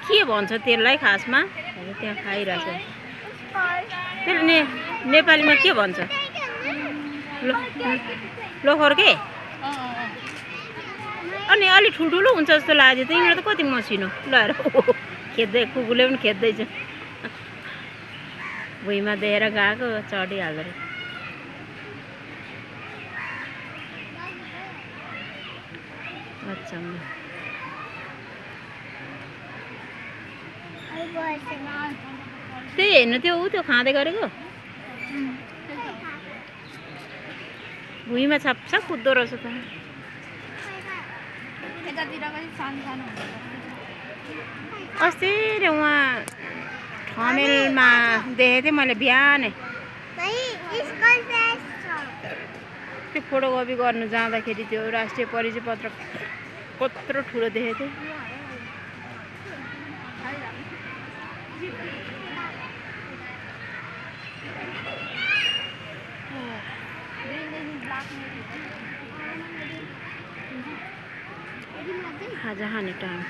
के भन्छ त्यसलाई खासमा? त्यहाँ खाइरहेछ। त्यसले नेपालीमा के भन्छ? लोखर के? अनि अलि ठुल्ठुलो हुन्छ जस्तो लाग्यो त। यिनीहरू त कति मसिनो लगाएर खेद्दै, कुकुरले पनि खेद्दैछ। भुइँमा देखेर गएको चढिहाल्दो रहेछ। अच्छा त्यही हेर्नु त्यो त्यो खाँदै गरेको भुइँमा छापछाप कुद्दो रहेछ त। अस्ति उहाँ ठमेलमा देखेको थिएँ मैले बिहानै। त्यो फोटोकपी गर्नु जाँदाखेरि त्यो राष्ट्रिय परिचय पत्र कत्रो ठुलो देखेको थिएँ। खाजा खाने टाइम।